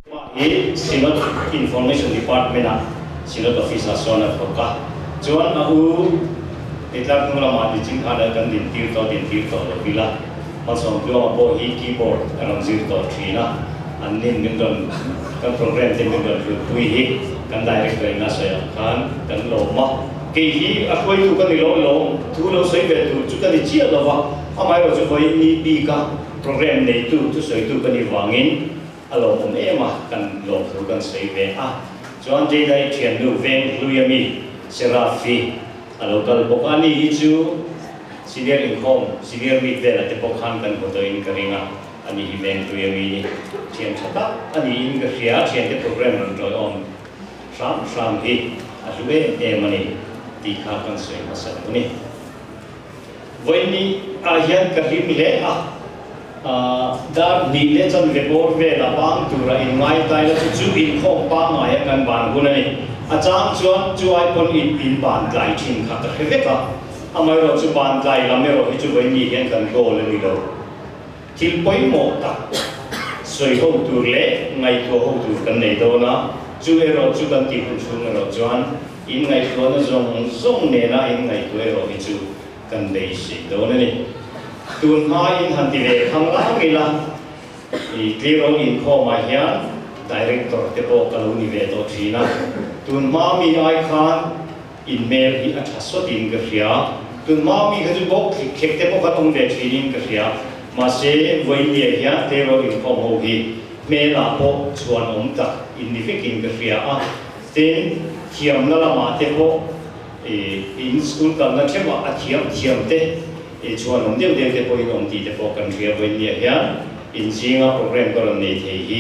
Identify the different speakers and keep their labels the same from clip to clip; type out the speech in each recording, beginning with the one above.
Speaker 1: Hi Synod Information Department-ah Synod Office-ah sawn a thawk a, chuan a u titlar hnung lamah nichin khan kan dintir tawh dintir tawh lo ila, Malsawmtluanga pawh hi keyboard a rawn zir tawh thin a, an nin min rawn kan program te min rawn hlutpui hi kan Director in a sawi ang khan kan lawm a, kei hi a hruaitu ka ni lo lawm thu lo sawi ve tur chu ka ni chiah lo va, amaherawhchu vawiin ni bika program neitu thusawitu ka nih vangin A lawmawm em a, kan lawmthu kan sawi ve a. Chuan Jada-i thiannu veng hlui ami Seraph-i a lo kal bawk a, ani hi chu senior inkhawm, senior meet velah te pawh khan kan hmu tawhin ka ring a, ani hi veng hlui ami ni. Thian tha tak a niin ka hria, thiante program rawn tawiawm hram hram hi a hlu em em a ni tih kha kan sawi hmasa duh a ni. Vawiin ah hian ka hlim hle a, dar hnih leh chanve bawr vela bang tura inngai tai la chu chu inkhawm pangngai a kan ban hun a ni. A chang chuan chu ai pawn in in ban tlai thin kha ka hre vek a, amaherawh chu ban tlai lam erawh hi chu vawiin ni hian kan goal a ni lo. Thil pawimawh tak sawi ho tur leh ngaihtuah ho tur kan nei dawn a, chu erawh chu kan tih hun chhung erawh chuan in ngaihtuahna zawng zawng nena in ngaihtuah erawh hi chu kan beisei dawn a ni. Tun hma in han ti ve khang lang ila, i tleirawl inkhawmah hian Director te pawh ka lo ni ve tawh thin a, tun hma mi ai khan In hmel hi a tha sawtin ka hria. Tun hma mi kha chu bawk thlik thlek te pawh khan awm ve thinin ka hria. Mahse, Vawinia hian tleirawl inkhawm ho hi hmelah pawh chhuan awm tak in ni vekin ka hria a. Tin, thiamna lamah te pawh in school kalna theuhah a thiam thiam te chhuan awm deuh deuh te pawhin awm tih te pawh kan hria. Vawinia hian in zinga program ka rawn nei thei hi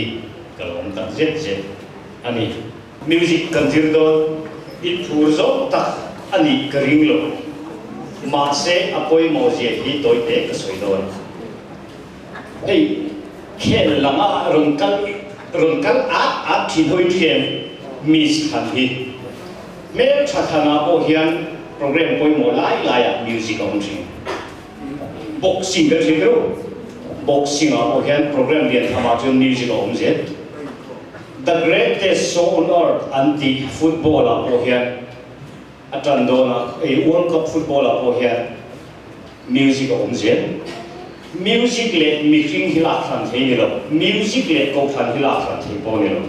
Speaker 1: ka lawm tak zet zet a ni. Music kan zir dawn in phur zawk tak a nih ka ring lo. Mahse a pawimawh zia hi tawi te ka sawi dawn. Hei khel lama rawn kal rawn kal at at thin hawi thiam Miss Khan hi hmeltha thanah pawh hian program pawimawh lai laiah music a awm thin. Boxing kan hria ber Boxing ah pawh hian program lian tham ah chuan music a awm zel. The greatest show on earth an tih football ah pawh hian a tan dawn a, ei World Cup football ah pawh hian music a awm zel. Music leh mihring hi lak hran thei ni lo, music leh kohhran hi lak hran thei pawh ni lo.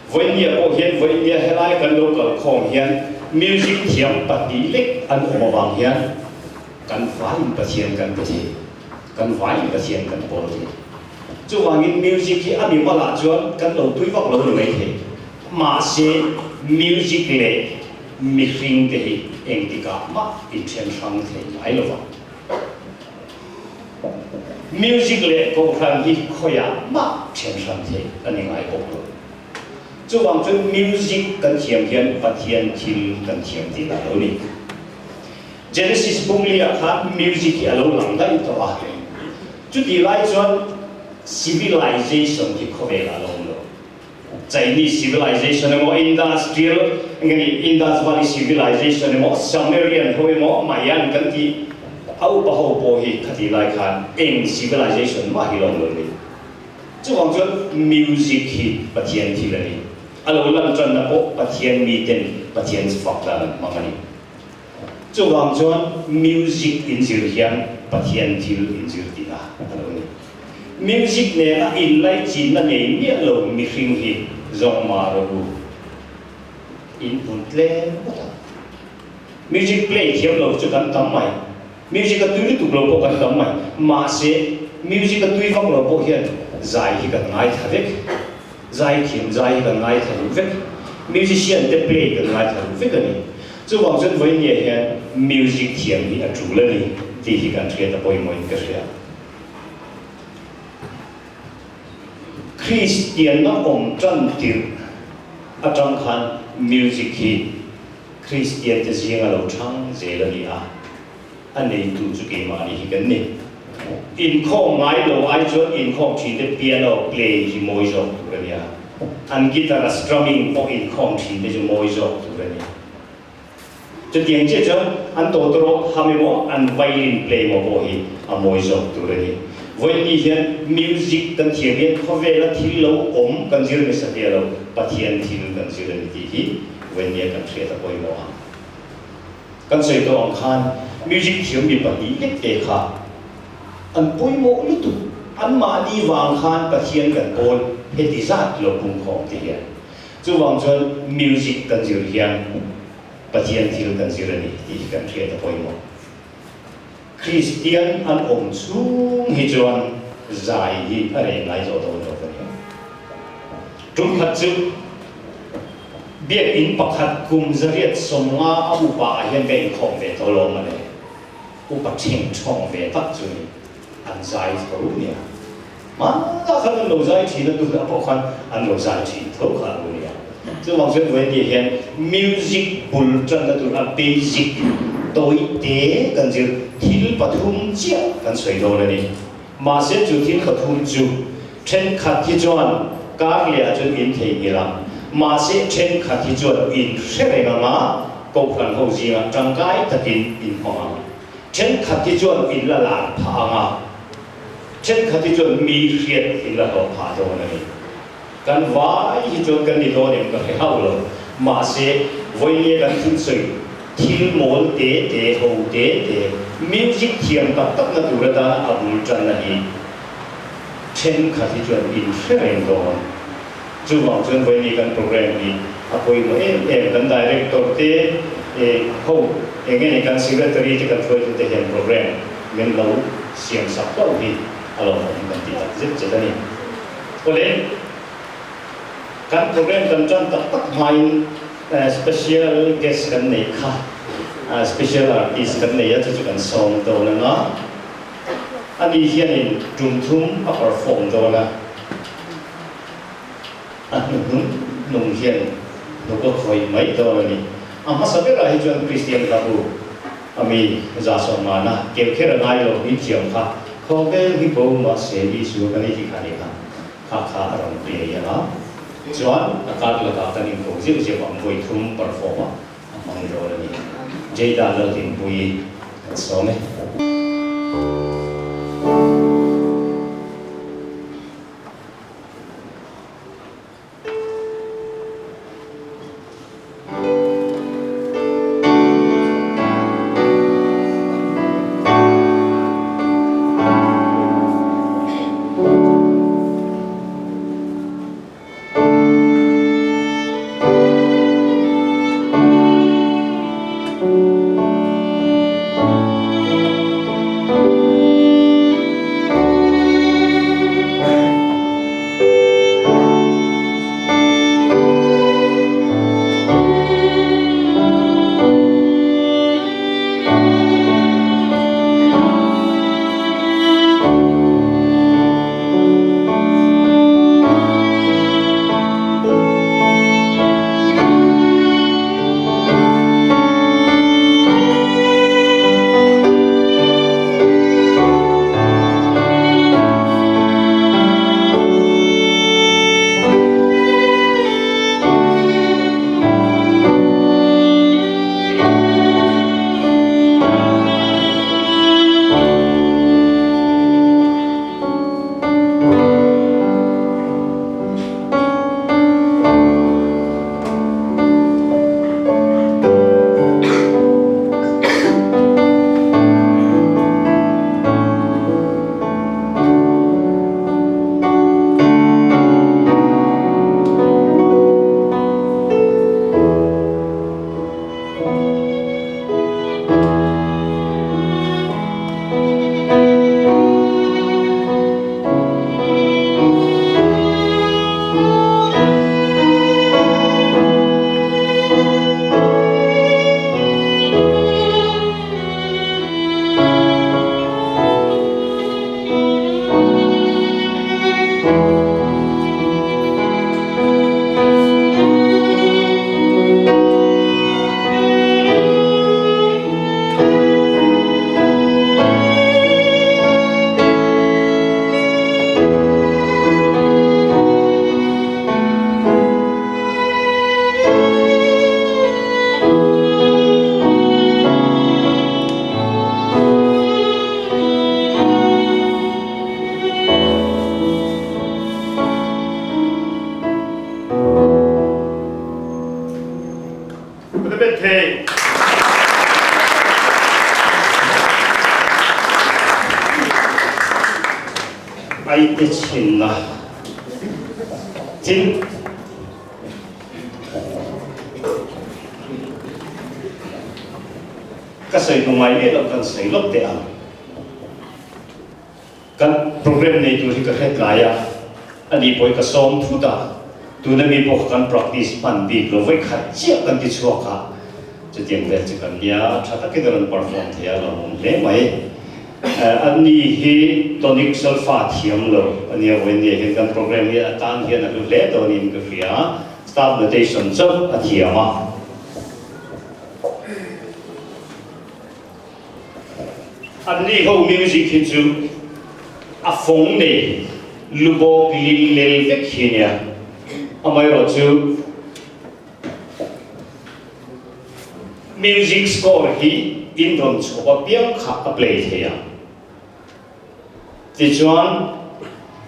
Speaker 1: Vawinia pawh hian vawinia helai kan lo kalkhawm hian music thiam pahnih lek an awm avang hian Kan vaiin Pathian kan pe thei, kan vaiin Pathian kan pawl thei. Chuvangin music hi a mimalah chuan kan lo tui vak lo ni mai thei. Mahse music leh mihring te hi engtikah mah inthen hrang thei ngai lo vang. Music leh kohhran hi khawiah mah then hran thei a ni ngai bawk lo. Chuvang chuan music kan thiam hian Pathian thil kan thiam tih lah lo ni. Genesis bungli-ah khan music hi a lo lang daih tawh a, chutih lai chuan civilization hi khawvelah a lo awm lo. Chinese civilization emaw, industrial eng nge ni, Indus Valley civilization emaw, Sumerian ho emaw, Mayan kan tih a upa ho pawh hi khatih lai khan eng civilization mah hi lo awm lo ni. Chuvang chuan music hi Pathian thil a ni. A lo lan tanna pawh Pathian miten Pathian fak dan an hmang a ni. Chuvang chuan music inzir hian Pathian thil inzir tihna a lo ni. Music nena inlaichinna nei miah lo mihring hi zawng mah rawh u. In hmun tlem ngawt ang. Music play thiam lo chu kan tam mai. Music a tui lutuk lo pawh kan tam mai. Mahse, music a tui vak lo pawh hian zai hi kan ngaithla vek. Zai thiam zai hi kan ngaithla duh vek. Musician te play kan ngaithla duh vek a ni. Chuvang chuan vawinia hian music thiam hi a tul a ni tih hi kan hriat a pawimawhin ka hria. Kristianna awm tan tirh atang khan music hi Kristian te zinga lo thang zel a ni a, a neitu chu keimahni hi kan ni. Inkhawm ngai lo ai chuan inkhawm thin te piano play hi mawi zawk tur a nia. An guitar a strumming pawh inkhawm thin te chu mawi zawk tur a ni. Chutiang chiah chuan an tawtawrawt ham emaw an violin play emaw pawh hi a mawi zawk tur a ni. Vawiin ni hian music kan thiam hian khawvela thil lo awm kan zir nasa hle lo, Pathian thil kan zir a ni tih hi vawiin nia kan hriat a pawimawh ang. Kan sawi tawh ang khan music thiam mi pahnih lek te kha an pawimawh lutuk, anmahni vang khan Pathian kan pawl heti zat lo pungkhawm te hian. Chuvang chuan music kan zir hian Pathian thil kan zir a ni tih hi kan hriat a pawimawh. Kristian an awm chhung hi chuan zai hi a reh ngai zawh dawn lo ka nia. Tum khat chu Biakinn pakhat kum 150 a upa ah hian ka inkhawm ve tawh lo mawle. Upa theng thawng ve tak chu ni an zai tho nia. Hmanah khan an lo zai thin a, tunah pawh khan an lo zai thin tho kha a lo nia. Chuvang chuan vawiin hian music bul tanna tur a basic tawi te kan zir thil pathum chiah kan sawi dawn a ni. Mahse chu thil pathum chu thenkhat hi chuan kar leh ah chuan in theihnghilh a, mahse thenkhat hi chuan in hre reng anga kohhran ho zingah tangkai takin in hmang ang. Thenkhat hi chuan in la lar phah anga. Thenkhat hi chuan mi hriat in la hlawh phah dawn a ni. Kan vai hi chuan kan ni dawn em ka hre hauh lo. Mahse, vawinia kan thil sawi thil mawl te te, ho te te, music thiam tak takna tur atana a bul tanna hi thenkhat hi chuan in hre reng dawn. Chuvang chuan vawinia kan program hi a pawimawh em em. Kan director te ho eng nge kan secretary te kan hruaitute hian program min lo siam sak hlauh hi a lo awm kan ti tak zet zet a ni. Awle, kan program kan tan tak tak hmain special guest kan nei kha, special artist kan nei a, chu chu kan sawm dawn anga ani hianin tum thum a perform dawn a, a hnuhnung hnung hian hnuk a khawih mai dawn a ni. A hmasa berah hi chuan Kristian hlabu A mi 150na keu kher a ngai lo min thiam kha khawvel hi bo mahse Isua kan i ti kha ni kha kha kha a rawn play a chuan a kar lakah kan inko zeuh zeuh ang vawi thum perform a a hmang dawn a ni. Jada Laldinpuii kan sawm e. Aite chhinna thil ka sawi hnu ngai miah loh kan sawi lawk teh ang. Kan program nei tur hi ka hre tlai a, ani pawh hi ka sawm thut a, tuna mi pawh kha kan practice hman bik lo vawi khat chiah kan ti chhuak a, chutiang vel chu kan nia, tha takin a rawn perform thei a, lawmawm hle mai. Ani hi tonic solfa thiam lo a nia, vawiin hian kan program hi atan hian a hlu hle dawnin ka hria, staff notation chauh a thiam a. Anni ho music hi chu a fawng nei lubawk lil lel vek hi nia, amaherawh chu music score hi in rawn chhawp apiang kha a play thei a. Tichuan,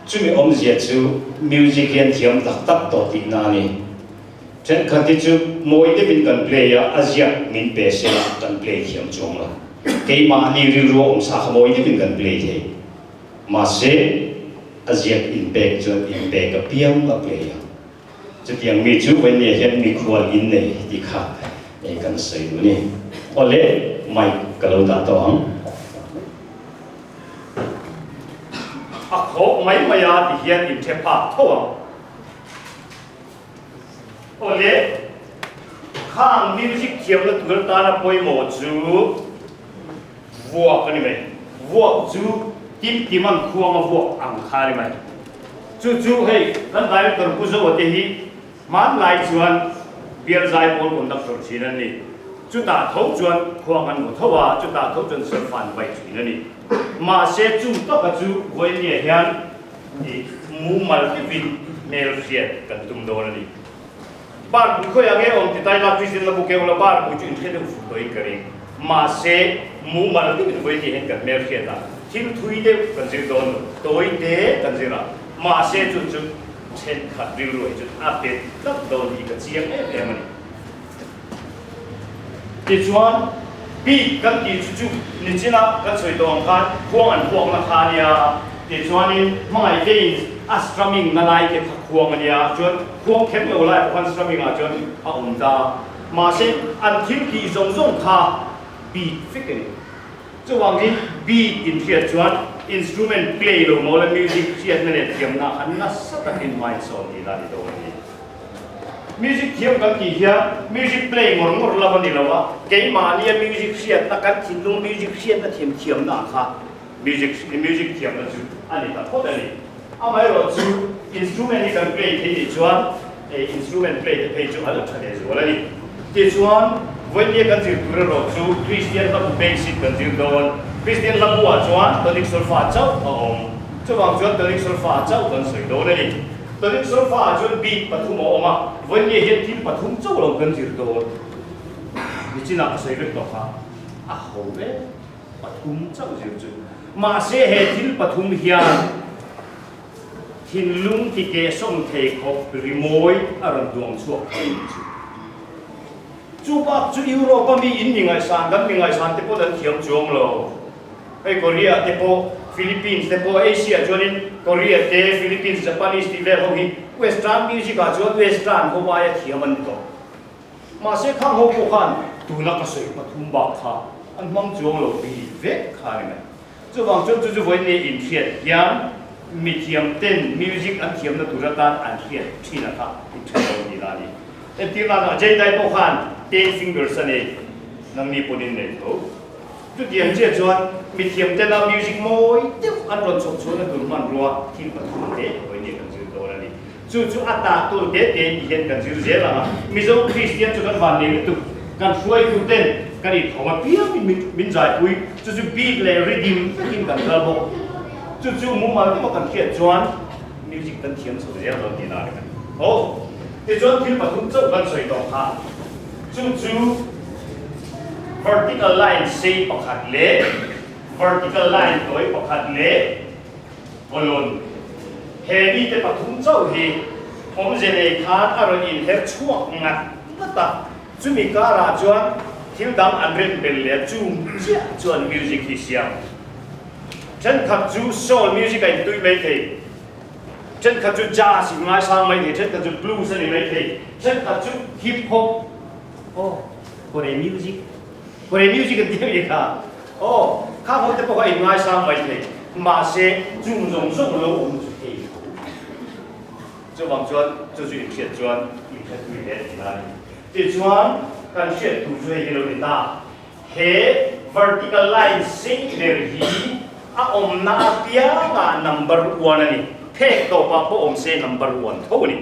Speaker 1: chumi awmzia chu music hian thiam tak tak tawh tihna a ni. Thenkhat hi chu mawi deuhin kan play a, a ziak min pe se la kan play thiam chuang lo. Keimahni rilru a awm sa kha mawi deuhin kan play thei. Mahse, a ziak inpek chuan inpek apiang a play a. Chutiang mi chu Vainia hian mikhual in nei tih kha kan sawi duh a ni. Awle, mic ka lo dah tawh ang. A khawh mai mai a ti hian in hre phak tho ang. Awle, khang music thiamna tur atana pawimawh chu vuak a ni mai. Vuak chu tim tim ang khuanga vuak ang kha a ni mai. Chu chu hei kan Director Pu Zoa te hi hmanlai chuan bial zaipawl conductor thin an ni. Chutah tho chuan khuang an hmu tho a, chutah tho chuan solfa an vai thin a ni. Mahse chu taka chu vawinia hian i mumal deuhin hmelhriat kan tum dawn a ni. Bar pui khawiah nge awm ti tai la Christian la bukeu la bar pui chu inhriat deuh fur tawhin ka ring. Mahse, mumal deuhin vawi ni hian kan hmelhriat a, thil thui deuh kan zir dawn lo, tawi te kan zir a, mahse chu chu thenkhat rilru hi chuan a bet tlat dawn hi ka chiang em em a ni. Tichuan, bik kan tih chu chu nichina kan sawi tawh ang khan khuang an huak na kha a nia, tichuanin hmangaih vein a strumming na lai te kha khuang a nia, chuan khuang khem lo lai pawh khan strumming ah chuan a awm ta. Mahse, an thil tih zawng zawng kha beat vek a ni. Chuvangin beat inhriat chuan instrument play lo maw la music hriatna leh thiamna kha nasa takin hmainsawn tih la ni dawn a ni. Music thiam kan tih hian music play ngawr ngawr lam a ni lo a, keimahnia music hriatna, kan thinlung music hriatna thiam thiamna kha music music thiamna chu a ni ta phawt a ni. Amaherawh chu instrument hi kan play thei nih chuan instrument play te phei chu a la tha leh zual a ni. Tichuan, vawinia kan zir tur erawh chu Kristian hlabu basic kan zir dawn. Kristian hlabu ah chuan tonic solfa chauh a awm. Chuvang chuan tonic solfa chauh kan sawi dawn a ni. Tonic solfa ah chuan beat pathum a awm a, vawinia hian thil pathum chauh lo kan zir dawn. Nichinah ka sawi vek tawh kha, a ho ve pathum chauh zir chu. Mahse he thil pathum hian thinlung ti keh sawm thei khawp rimawi a rawn duang chhuak thei ni chu. Chu bak chu Europe a mi in mi ngaihsan kan mi ngaihsan te pawh an thiam chuang lo. Hei Korea te pawh, Philippines te pawh, Asia chuanin Korea te, Philippines, Japanese tih vel ho hi Western music ah chuan Western ho aia thiam an ni tawh. Mahse khang ho pawh khan tuna ka sawi pathum bak kha an hmang chuang lo bi vek kha a ni mai. Chuvang chuan chu chu vawiin inhriat hian mithiam ten music an thiamna tur atan an hriat thin a kha inthen lo a ni la a ni. Entir nana Jay Dai pawh khan ten fingers a nei, nangni pawhin nei tho. Chutiang chiah chuan mithiam tena music mawi deuh an rawn chhawp chhuahna tur hmanrua thil pathum te vawiin kan zir dawn a ni. Chu chu a tah tur te te ti hian kan zir zel ang a, Mizo Kristian chu kan van nei lutuk, kan hruaitu ten kan inthawm apiangin min min zaipui, chu chu beat leh rhythm vekin kan kal bawk. Chu chu mumal deuha kan hriat chuan music kan thiam chho zel dawn tihna a ni mai. Aw, tichuan thil pathum chauh kan sawi tawh kha, chu chu vertical line sei pakhat leh vertical line tawi pakhat leh Colon, He mite pathum chauh hi awmze nei khan a rawn inher chhuak ngat ngat a, chumi karah chuan thil dang an rem bel leh a, chung chiah chuan music hi siam. Thenkhat chu soul music a intui mai thei, thenkhat chu jazz in ngaisang mai thei, thenkhat chu blues a ni mai thei, thenkhat chu hip hop, aw Kore music, Kore music an ti a ni kha, aw khang ho te pawh kha a inngaisang mai thei, mahse chung zawng zawng lo awm chu thei tho. Chuvang chuan chu chu inhriat chuan inhretui hle a ti lai. Tichuan kan hriat tur chu hei hi lo ni ta. He vertical line sei ber hi a awmna apiangah number one a ni. Phek tawpah pawh awm se number one tho a ni.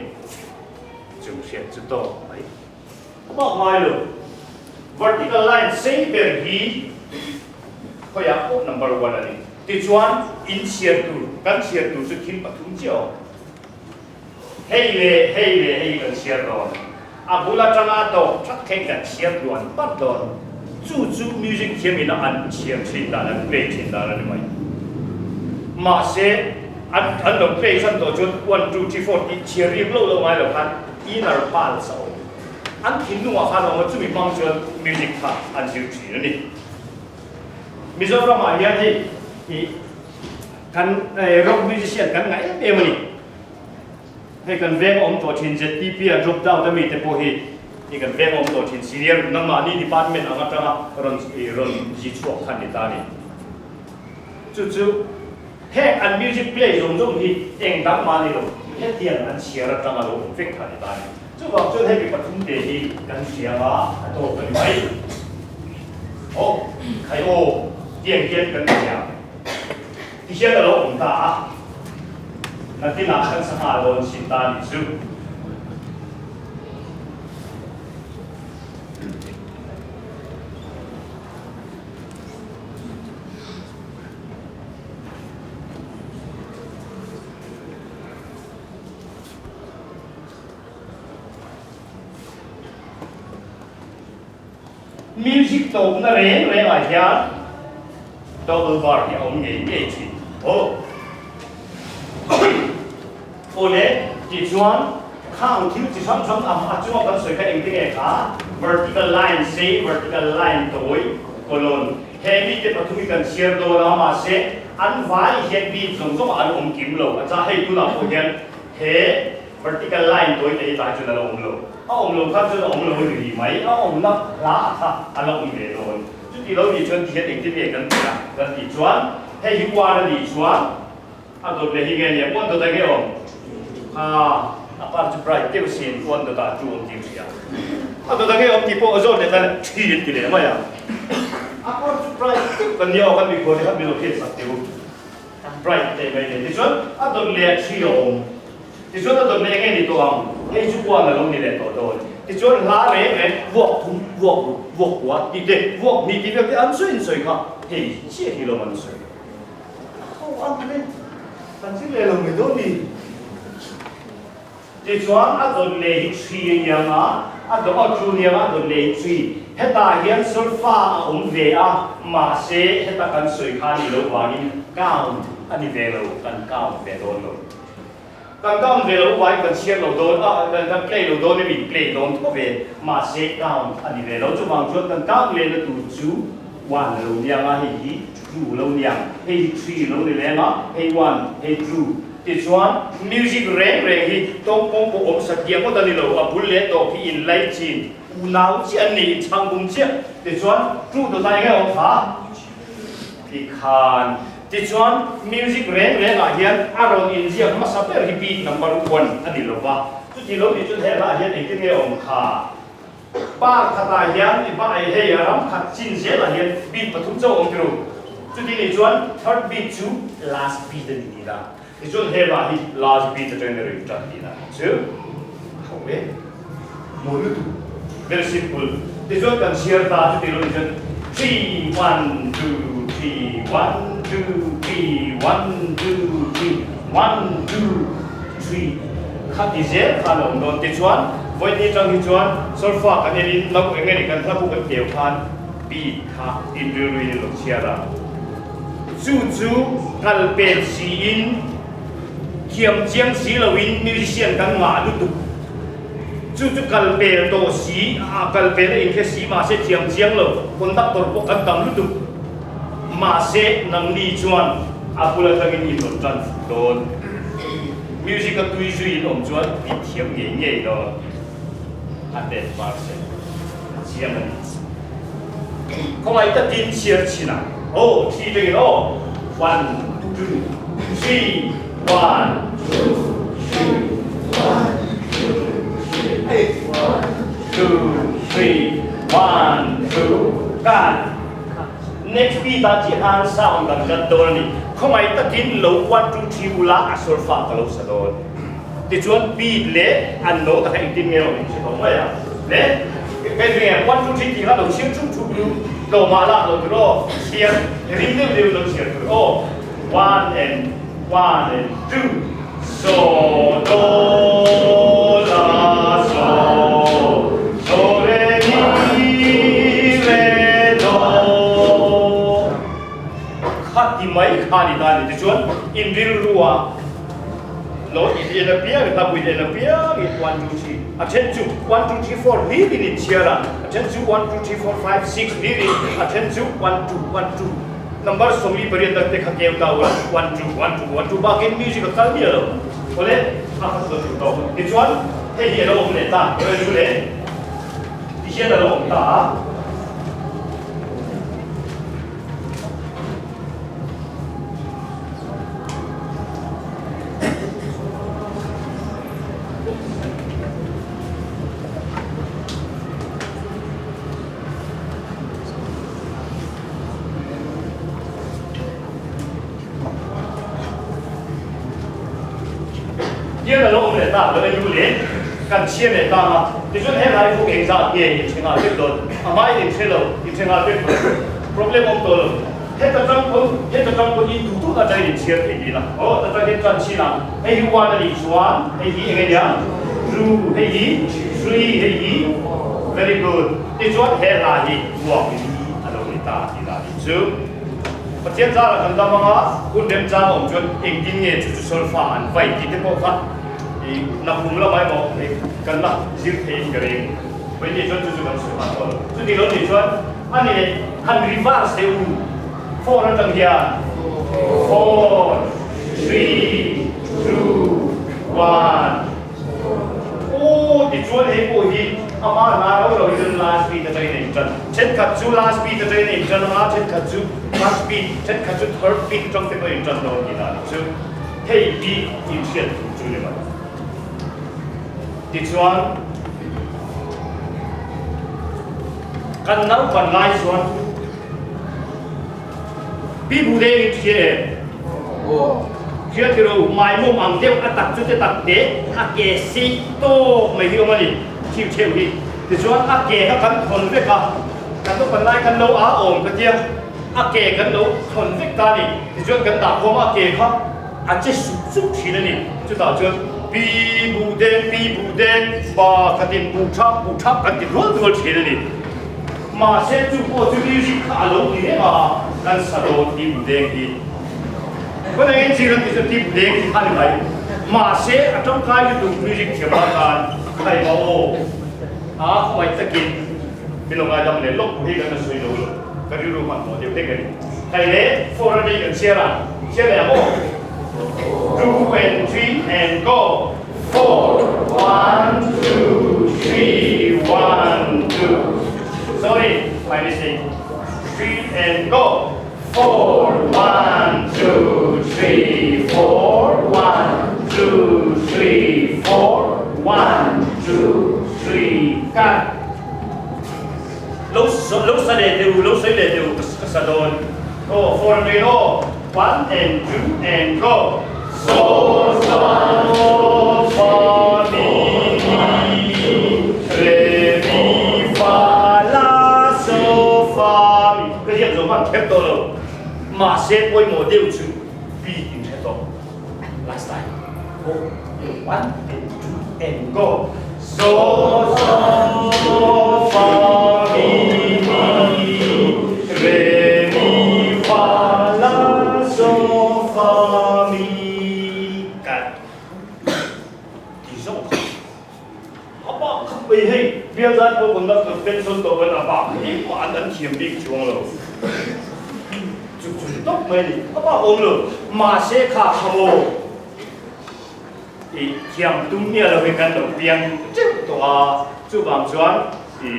Speaker 1: Chung hriat chu tawk mai. A bak ngai lo. Vertical line sei ber hi khawiah pawh number one a ni. Tichuan in chhiar tur, kan chhiar tur chu thil pathum chiah awm. Hei leh hei leh hei kan chhiar dawn. A bul atanga a tawk that khein kan chhiar duan pat dawn. Chu chu music thiam ina an chhiar thin dan, an play thin dan a ni mai. Mahse, an an lo play chan tawh chuan one, two, three, four tih chhiar rik lo lo ngai lo khan inner pulse a awm. An thinlungah khan a awm a, chumi hmang chuan music kha an zir thin a ni. Mizoramah hian hei ih kan rock musician kan ngah em em a ni. Hei kan veng awm tawh thin ZTP a drop down a mite pawh hi i kan veng awm tawh thin senior nangmahni department ang atanga rawn rawn zi chhuak kha ni ta a ni. Chu chu heng an music play zawng zawng hi eng dang mah ni lo hetiang an chhiar atanga lo awm vek kha ni ta a ni. Chuvang chuan hei mi pathum te hi kan hria a a tawk a ni mai. Aw khai aw tiang hian kan hria. Ti hian a lo awm ta a, nakinah kan sangha dawn chin ta a nih chu. Music tawpna reng rengah hian double bar hi a awm ngei ngei thin. Aw. Awle, tichuan khang thil chi hrang hrang ang a chunga kan sawi kha engte nge kha? Vertical line sei, vertical line tawi, colon. He mite pathum hi kan chhiar dawn a, mahse an vai hian beat zawng zawngah an awm kim lo. A chah hei tunah pawh hian he Vertical line tawi te hi tlai chuan a la awm lo. A awm lo kha chuan a awm lo a ni rih mai. A awmna hla ah kha a la awm ve dawn. Chuti lo nih chuan tihian engtin nge kan tih a? Kan tih chuan hei hi one a nih chuan a dawt leh hi nge nia? One dawt ah nge awm? Haa, a par chu bright deuh sin one dawt ah two awm tih hria. A dawt ah nge awm tih pawh a zawt leh tan three an ti leh mai a. A par chu bright deuh kan nia aw kan mikhual te kha min lo hriat sak teh u. Bright teh mai nen tichuan a dawt leh a thi a awm. Tichuan a dawt leh enge ni tawh ang? Hei chu kuan a lo ni leh tawh dawn. Tichuan hla reng reng vuak thum, vuak ruk, vuak kua tih te, vuak hnih tih vel te an sawi in sawi kha hei chiah hi lawm an sawi. Ho ang le, kan zir leh lo mai dawn ni. Tichuan a dawt leh hi chhui a niang a, a dawt a chu niang a, a dawt leh hi chhui. Hetah hian solfa a awm ve a, mahse heta kan sawi kha a nih loh vangin count a ni ve lo, kan count ve dawn lo. Kan count ve loh vangin kan chhiar lo dawn a, kan play lo dawn emi, play dawn tho ve, mahse count a ni ve lo. Chuvang chuan kan count lehna tur chu one lo niang a, hei hi two lo niang, hei hi three lo ni leng a, hei one, hei two. Tichuan, music reng reng hi tawngpawng pawh awm sa tiang ngawt a ni lo, a bul leh tawp hi inlai chin, unau chiah an ni, inchhang bum chiah. Tichuan, tu dawt ah enge awm kha? Tikhan. Tichuan, music reng reng ah hian a rawn inziak hmasa ber hi beat number one a ni lo va, chuti lo nih chuan hehlah hian engtin nge awm kha? Par khatah hian i hma ei hei a ram khat chin zelah hian beat pathum chauh awm tiro. Chuti nih chuan third beat chu last beat a ni tih la. Tichuan hela hi last beat atangin a ring tan tih la chu a ho e. Mawi lutuk. Very simple. Tichuan kan chhiar ta chuti lo nih chuan three one two three one two three one two three one two three kha ti zel khan a awm dawn. Tichuan, vawiin atang hi chuan solfa kan en in lo eng nge ni kan hlabu kan keu khan beat kha inrilruin in lo chhiar a. Chu chu kal pel siin thiam chiang si loin musician kan ngah lutuk. Chu chu kal pel tawh si, a kal pel a inhre si mahse thiam chiang lo conductor pawh kan tam lutuk. Mahse nangni chuan. A bul atangin in rawn tan fuh dawn. Music a tui zui in awm chuan in thiam ngei ngei dawn. 100% a chiang a ni. Khawngaih takin chhiar chhin ang. Aw, thi tangin aw. One, two, three, one, two, three, one, two, three, one, two, three, one, two, cut. Next beat ah chiah khan sound kan cut dawn a ni. Khawngaih takin lo one, two, three ula a solfa ka lo sa dawn. Tichuan beat leh an note a kha engtin nge awm inhre tawh mai a le. Kei chu nge one two three tih kha lo chhiar chuk chuk lu tlawmah lah lo tur aw chhiar rim deuh deuh lo chhiar tur aw one and one and two so do la so do re mi re do kha ti mai kha ni ta ni tichuan in rilru a Lo i en apiang i hlapui en apiang i one two three a then chu one two three four hlir in inchhiar a, a then chu one two three four five six hlir in a then chu one two one two number 48 dang te kha keu ta ula one two one two one two bakin music a kal miah lo awle a kha chu ka tawh tichuan hei hi a lo awm leh ta awle chu le tihian a lo awm ta a. Hian a lo awm leh ta lo e nu leh kan chhiar leh ta a, tichuan he lai fuk engzat nge inchhe nghal vek dawn, a hmain inchhe lo, inchhe nghal vek dawn, problem awm tawh lo. Heta tang pawn, heta tang pawn in duh duh atangin in chhiar thei tih la. Aw, ta tang hian tan chin a, hei hi one a nih chuan hei hi eng ania? Two, hei hi three, hei hi very good. Tichuan he hla hi uak in a lo ni ta tih lah nih chu. Pathian zarah kan dam anga hun remchang a awm chuan engtin nge chu chu solfa an vai tih te pawh kha i nakhum lamah emaw hei kan la zir theiin ka ring. Vawiin chuan chu chu kan sawi hman tawh lo. Chuti lo nih chuan A ni leh, han reverse teh u, four atang hian four, three, two, one, aw tichuan hei pawh hi ama hla ro ro hi chuan last beat atangin a intan. Thenkhat chu last beat atangin a intan anga, thenkhat chu first beat, thenkhat chu third beat atang te pawh a intan dawn tih dan chu hei hi inhriat tur chu ni mai. Tichuan. Kan naupan lai chuan Pi Bu Deng in hria em? Hria ti ro, maimawm ang deuh a tak chu te tak te a ke sei tawk mai hi awm a ni, thiu theuh hi. Tichuan a ke kha kan thawn vek a, kan naupan lai khan lo a awm ka tia, a ke kan lo thawn vek ta a ni. Tichuan kan dah khawm a, a ke kha A che sup sup thin a ni. Chutah chuan Pi Buh Deng, Pi Buh Deng, pa khatin buh thap, buh thap kan ti dual dual thin a ni. Mahse chu pawh chu music kha a lo ti reng a, kan sa dawn Pi Buh Deng hi. Kan eng engzir an ti chuan Pi Buh Deng hi kha ni mai. Mahse a tangkai lutuk music thiam ah khan khai ma aw a khawngaih takin min lo ngaidam leh lawk hi kan la sawi lo lo. Ka rilru hmanhmawh deuh hlek a ni. Hei le four a ni kan chhiar a, chhiar leh ang aw. Two and three and go. Four, one, two, three, one, two. Sorry, my mistake. Three and go. Four, one, two, three, four, one, two, three, four, one, two, three, cut. Lo lo sa leh teh u, lo sawi leh teh u, ka sa dawn. Aw, for a aw, one and two and go. So sa fa mi mi re mi fa la so fa mi. Ka hian zo hman kher tawh lo. Mahse pawimawh deuh chu beat in hre tawh. Last time. Go. One and two and go. So so fa mi mi re mi fa la so fa mi kat ti zawng kha a bak kha mai hei bial zai pawh kan la pension tawh kan a bak engmah an an thiam bik chuang lo chu chu tawp mai ni a bak awm lo. Mahse kha kha maw i thiam tum miah lo hi kan lo piang teuh tawh a, chuvang chuan i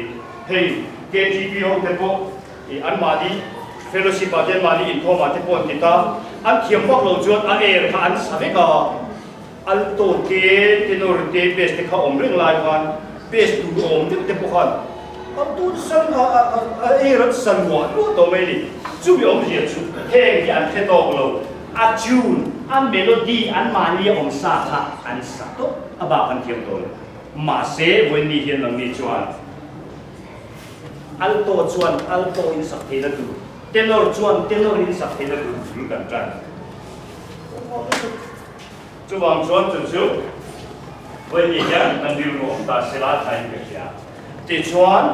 Speaker 1: hei KTP ho te pawh i anmahni fellowship ah te anmahni inkhawm ah te pawh an ti ta, an thiam vak lo chuan a air kha an sa vek a, alto te, tenor te, bass te kha awm reng lai khan bass tur awm deuh te pawh khan alto te san a a air an sa luah luah tawh mai a ni. Chumi awmzia chu heng hi an hre tawk lo. A tune, a melody an mahni a awm sa kha an sa tawp a bak an thiam tawh lo. Mahse, vawiinni hian nangni chuan alto chuan alto in sak theihna tur, tenor chuan tenor in sak theihna tur bul kan tan. Chuvang chuan chu chu vawiinni hian kan rilru awm ta sela thain ka hria. Tichuan,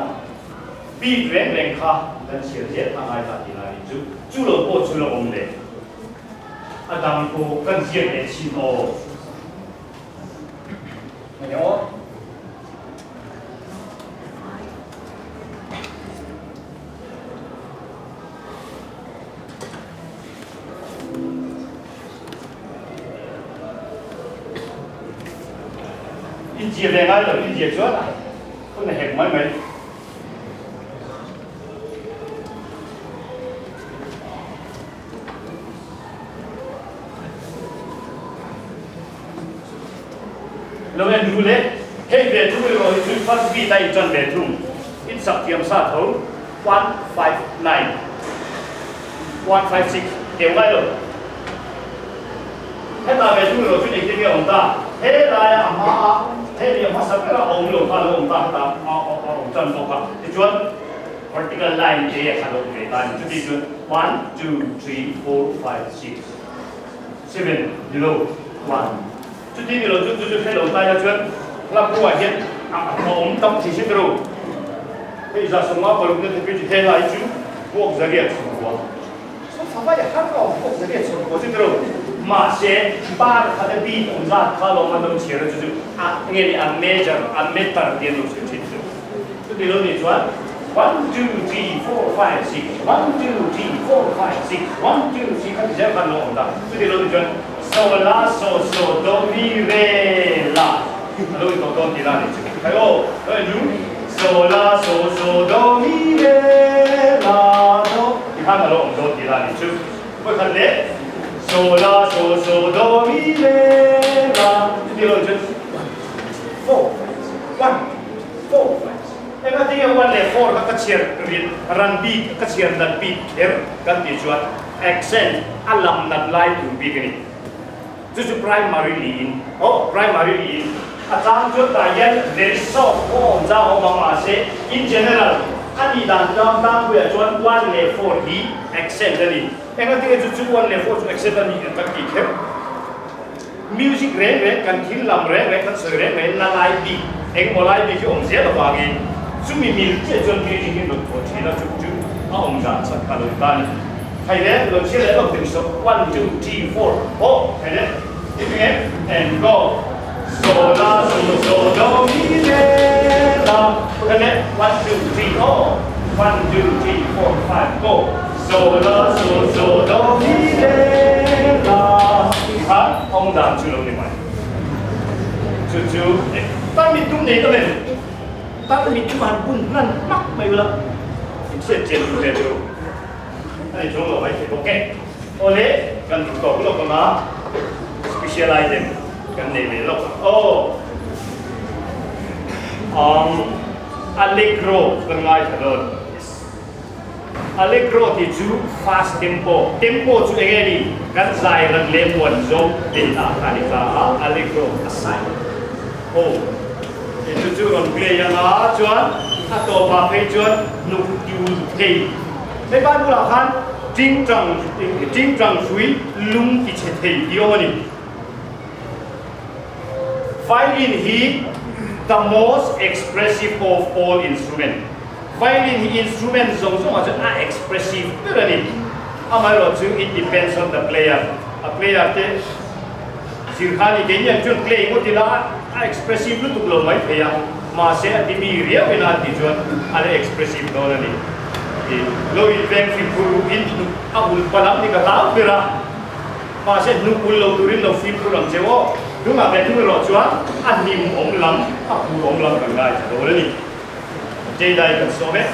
Speaker 1: bik reng reng kha kan chhiar zel a ngai ta tih lai chu, chu lo pawh chu la awm leh. A dang pawh kan ziak leh chin aw. Enge aw? Inzia ve ngai lo, inzia chuan hun a hek mai mai. Lo en ru le, hei ve thung erawh hi chu first beat a inṭan ve thung, insak thiam sa tho, 159. 156, Keu ngai lo. Hetah ve thung erawh chu engtin nge a awm ta? He laia a hma a, he leh a hmasa bera a awm lo kha a lo awm ta, hetah a awm tan bawk a. Tichuan, vertical line te a lo awm ve ta a ni. Chuti chuan one, two, three, four, five, six, seven ni lo, one. Chuti ni lo chu chu chu hre lo ta ila chuan hla buah hian a awm tam thei hret ro. Hei 156 na thepui chu he lai chu puak zariat chhawrkua. Saw favai a har lo puak zariat chhawrkua chu tiro. Mahse bar khat a beat awm zat kha lawm an lo chhiar a chu chu a nge ni a measure a meter ti an lo chhiar thin chu. Chuti lo nih chuan one two three four five six one two three four five six one two three kha ti zel khan lo awm ta. Chuti lo nih chuan so la so so do mi re la a lo intawh dawn tih la nih chu. Khai aw lo en ru so la so so do mi re la do ti khan a lo awm dawn tih la nih chu. Vawikhat leh so la so so do mi re la chuti lo nih chuan one four one Four Enga tinge one leh four kha ka chhiar rin ran bik ka chhiar nat bik kher kan tih chuan accent a lam nat lai tur bik a ni. Chu chu primary niin aw primary niin a chang chuan tah hian very soft pawh a awm chang a awm ang mahse in general a nih dan tlang tlangpuiah chuan one leh four hi accent a ni. Enga tinge chu chu one leh four chu accent a nih kan tih kher. Music reng reng kan thil lam reng reng kan sawi reng reng na lai bik engemaw lai bik hi awm zel avangin chumi mil chiah chuan music hi rawn thawh thin a chu chu a awm dan chhan kha lo ta a ni. Thei le lo chhiar leh lawk ding sawh one two three four aw thei le ti thing em and go so la so so do mi re la thei le one two three aw one two three four five go. So la so so do mi re la tih kha awm dan chu lo ni mai. Chu chu tan mit tum nei ta em? Tan mit chu han bun hnan hmak mai ula in hriat chian duh ve chu a ni chuang lo mai thei bawk e. Awle kan duh tawk lawk ang a, special item kan nei ve lawk ang aw. Um, Allegro kan ngaithla dawn. Allegro tih chu fast tempo, tempo chu enge ni? Kan zai ran leh muan zawng leh ah kha ni ta a, allegro a sai ho tih chu chu rawn play anga chuan a tawpah phei chuan hnuk tiul thei. Hei Bible ah khan tingtang tingtang hrui lung ti chhe thei tih awm a ni. Violin hi the most expressive of all instrument. Violin hi instrument zawng zawngah chuan a expressive ber a ni. Amaherawhchu it depends on the player. A player te zir kha a ni. Keini ang chuan play ngawt ila a expressive lutuk lo mai thei a, mahse a ti mi riau ila a tih chuan a la expressive dawn a ni. Lo inveng fimkhur in a ulh palam ni ka hlau ber a. Mahse hnuk ul lo turin lo fimkhur ang che aw. Hnungah ve thung erawh chuan a hlim awm lam, a phur awm lam kan ngaithla dawn a ni. Jada-i kan sawm e.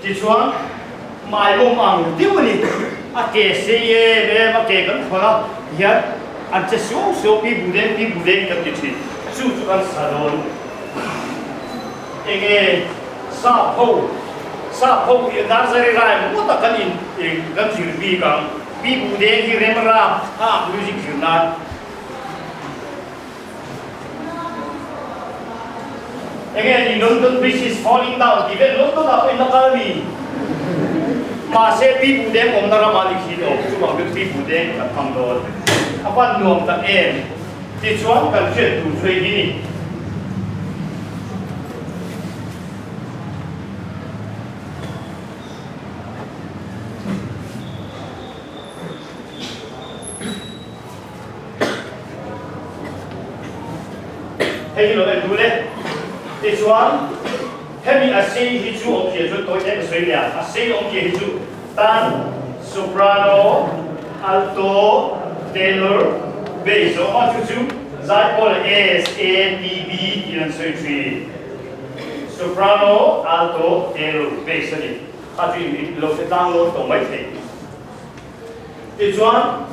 Speaker 1: Tichuan, Maibawm ang deuh a ni. A ke sei em em a ke kan thawn a, hian an che suau suau pi bu deng pi bu deng kan ti thin. Chu chu kan sa dawn. Enge sap ho, sap ho hi nursery rhyme ngawt a kan in kan zir bik ang. Pi bu deng hi rem rap thlak music zir nan. Enge ni London Bridge is falling down tih vel London ah pawhin a kal a ni. Mahse Pi Bu Deng awmna ramah ni khi awm chuvang chu Pi Bu Deng kan hmang dawn. A van nuam tak em? Tichuan kan hriat tur chu hei hi ni. Hei hi lo en dul e. Tichuan, hemi a sei hi chu awmzia chu tawi te ka sawi leh a, a sei awmzia hi chu tan, soprano, alto, tenor, bass a awm a, chu chu zaipawl S, A, T, B tiin an sawi thin. Soprano, alto, tenor, bass a ni. Kha chu in lo hre tlang lawn tawh mai thei. Tichuan,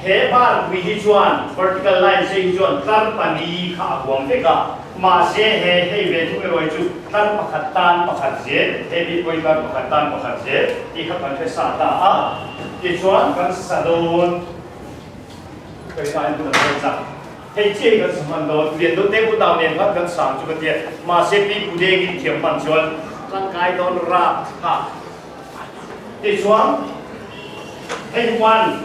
Speaker 1: he bar pui hi chuan vertical line sei hi chuan tlar pali kha a huam vek a, mahse he hei ve thung erawh hi chu tlar pakhat tan pakhat zel, he bik pawhin tlar pakhat tan pakhat zel tih kha kan hre sa ta a. Tichuan, kan sa dawn ka rin aiin kan sawi chak. Hei chiah hi kan sa hman dawn, lian deuh te u nau nen khan kan sang chu ka tia, mahse pi pu dengin thiam hman chuan tangkai dawn rap thlak. Tichuan, hei one,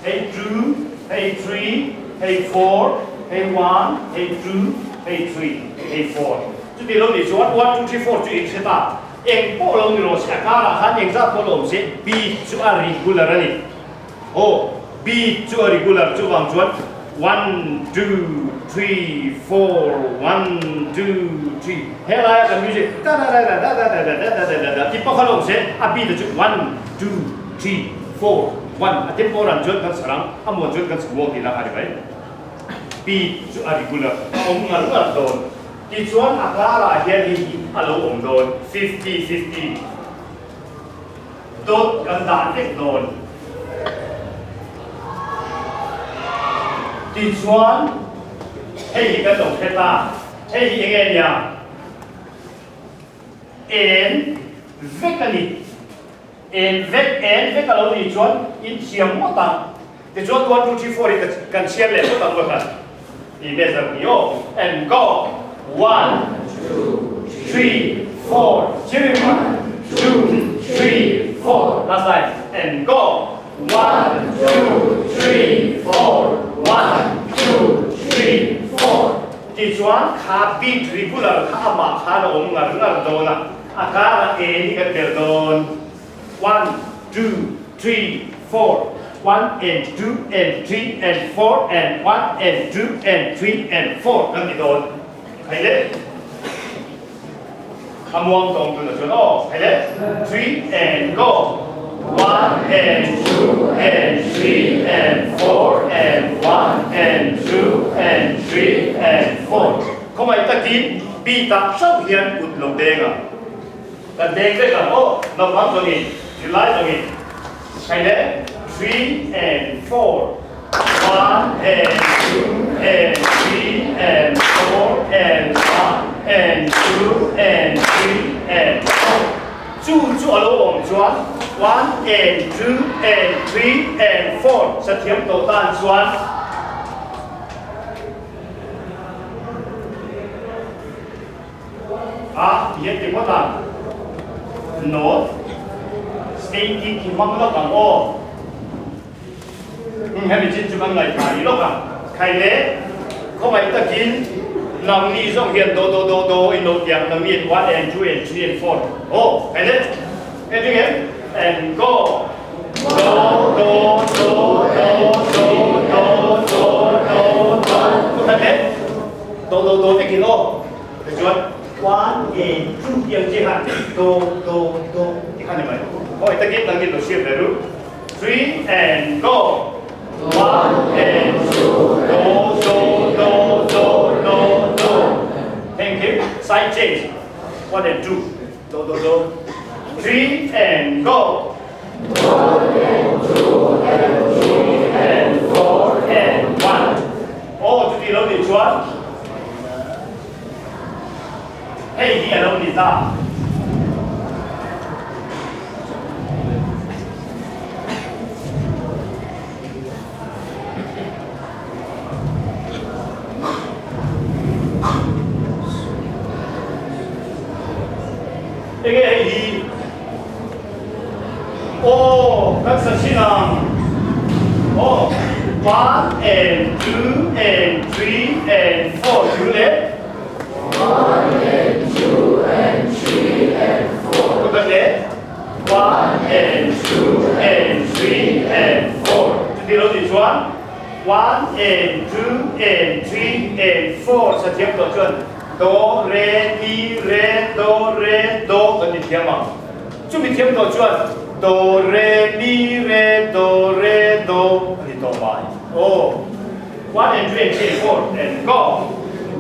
Speaker 1: hei two, hei three, hei four, hei one, hei two, hei three, hei four. Chuti lo nih chuan one two three four chu in hre ta. Eng pawh lo ni rawh se, a karah khan eng zat pawh lo awm se, beat chu a regular a ni. Aw, beat chu a regular chuvang chuan one two three four one two three he laia kan music da da da da da da da da da da da da tih pawh kha lo awm se, a beat a chu one two three four one a tempo ran chuan kan sarang a muan chuan kan chhuak tih lah a ni mai. Beat chu a regular a awm ngar ngar dawn. Tichuan a karah hian hei hi a lo awm dawn, 50 50 dawt kan dah vek dawn. Tichuan hei hi kan lo hre ta, hei hi enge nia? En vek a ni. En vek, en vek a lo nih chuan in thiam ngawt ang. Tichuan 1, 2, 3, 4 hi kan chhiar leh phawt ang ruat a i measure ni aw. And go! 1, 2, 3, 4, chhiar in 1, 2, 3, 4, last time and go! 1, 2, 3, 4, 1, 2, 3, 4 Tichuan kha beat regular kha amah khan a awm ngar ngar dawn a, a karah en hi kan belh dawn. 1, 2, 3, 4, 1 and 2 and 3 and 4 and 1 and 2 and 3 and 4 kan ti dawn. Hei le. A muang tawng tuna chuan aw. Hei le. 3 and go. 1 and 2 and 3 and 4 and 1 and 2 and 3 and 4. Khawngaih takin beat ah hrauh hian kut lo deng ang. Kan deng vek ang aw, naupang zawngin, zirlai zawngin, hei le, 3 and 4, 1 and 2 and 3 and 4 and 1 and 2 and 3 and 4, chu chu a lo awm chuan 1 and 2 and 3 and 4 sathiam tawh tan chuan A ti hian ti phawt a, Note, State hi ki hmang lawk ang aw. Umm hemi chin chu kan ngaihthah rih lawk ang. Khai le, khawngaih takin nangni zawng hian do do do do in lo ti ang, nangni in 1 and 2 and 3 and 4 aw, khai le, ending em and go. Do do do do do do do do do khai le, do do do vek in aw. Tichuan 1 and 2 tih ang chi khan do do do tih kha ni mai. Aw takin nang in lo hriat ve ru. 3 and go. 1 and 2 do do do do do do. Thank you. Side change. 1 and 2 do do do. 3 and go. 1 and 2 and 3 and 4 and 1. Aw chuti lo nih chuan hei hi a lo ni ta. Enge hei hi? Aw, kan sa thin ang. Aw, one and two and three and four chu le.
Speaker 2: One and two and three and four.
Speaker 1: Pakhat le. One and two and three and four. Chuti lo tih chuan one and two and three and four sa thiam tawh chuan Do, re, mi, re, do, re, do kan ti thiam ang. Chumi thiam tawh chuan do, re, mi, re, do, re, do a ni tawh mai. Aw. One and two and three and four and go.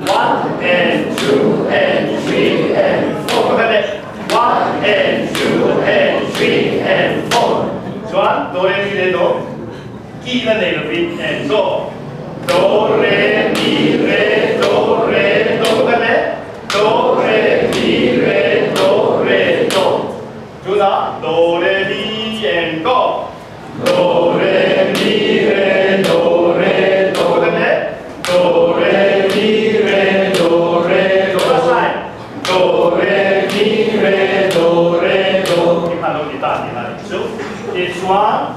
Speaker 1: One and two and three and four. Pakhat leh. One and two and three and four. Chuan do, re, mi, re, do. Ki la nei lovin and go. Do re mi re do re do ka le do re mi re do re do tunah do re mi and go. Do re mi re do re do ka le do re mi re do re do last line do re mi re do re do ti khan lo ni ta ni la chu tichuan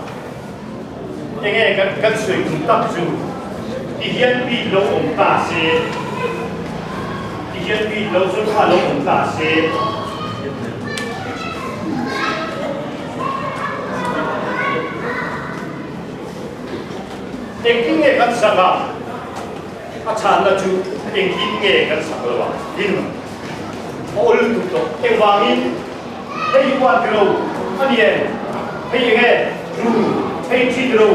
Speaker 1: Enge kan kan sawi tum tak chu ti hian bik lo awm ta se, ti hian. Pathian bik lo chu kha lo awm ta se. Engtin nge kan sak a? A chhanna chu engtin nge kan sak lo a? Tin, a awl lutuk tawh. Engvangin? Hei hi one tilo a ni em? Hei enge two? Hei three tilo?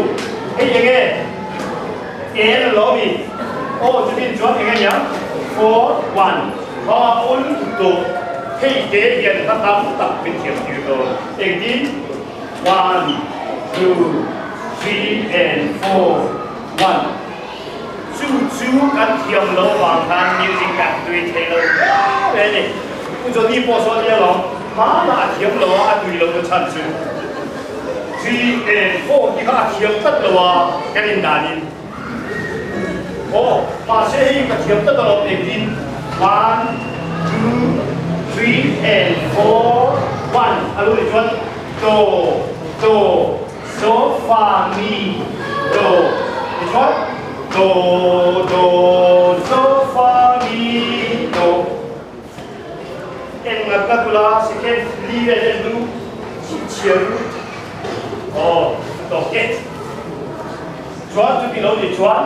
Speaker 1: Hei enge en a lo mi? Aw chutin chuan enge niang? Four, one. A awl lutuk tawh. Hei te hian hla tam tak min thiam tir dawn. Engtin? One, two, three and four, one. Chu chu kan thiam lo vang khan music kan tui thei lo hle a ni. Pu Johnny pawh sawn nia lawm, hmanah a thiam lo a, a tui lo na chhan chu three and four tih kha a thiam tlat lo a kan indanin. Aw, mahse hei ka thiam tlat alawm engtin one, two, three and four, one a lo nih chuan do, do, so, fa, mi, do tichuan do, do, so, fa, mi, do. En ngat ngat ula second li vel en lu chhiar u aw tawk e. Chuan chuti lo nih chuan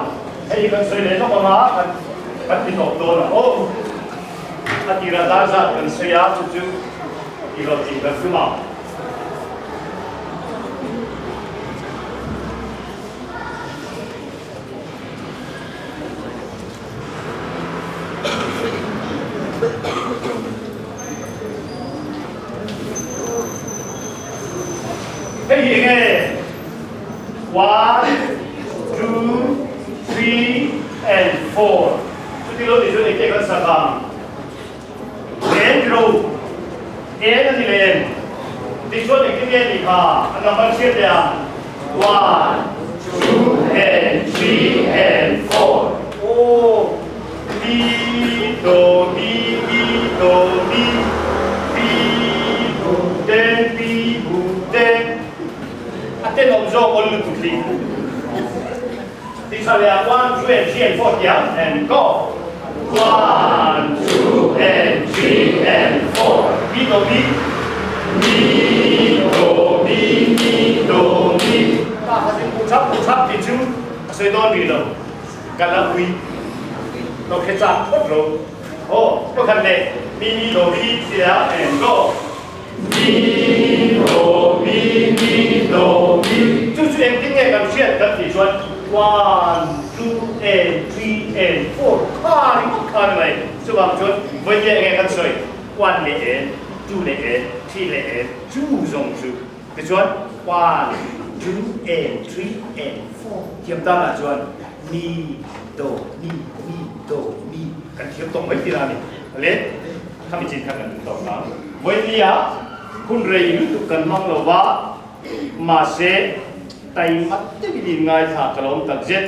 Speaker 1: hei hi kan sawi leh lawk anga kan kan ti tawp dawn ang aw. A tirah dar zat kan sawi a chu chu i rawn tih kan tum ang. Hei hi enge? One, two, three and four. Chuti lo ni chuan engte kan sak ang? En ro. En a ni leh em? Tichuan engtin nge ni kha? A number chhiat leh ang. One, two and three and four. Aw, mi do mi mi do mi pi bu te pi bu te. A tenawm zawk awl lutuk hi. Tisa leh ah one, two and three and four tih ang and go. One, two and three and four. Mi do mi, mi do mi, mi do mi. Ka kha tin bu thap bu thap tih chu a sawi dawn rih lo. Ka la ui lo khe chak phawt lo. Aw, pakhat leh mi mi do mi tih leh ah and go. Mi do mi mi do mi. Chu chu engtin nge kan hriat kan tih chuan one, two and three and four kha ringawt kha ni mai. Chuvang chuan vawiin enge kan sawi one leh en, two leh en, three leh en, chu zawng chu. Tichuan one, two and three and four thiam tanah chuan mi do mi mi do mi kan thiam tawh mai tir a ni. Le khami chin kha kan duh tawk ang. Vawinia hun rei lutuk kan hmang lo va, mahse taima deuhin in ngaithla ka lawm tak zet.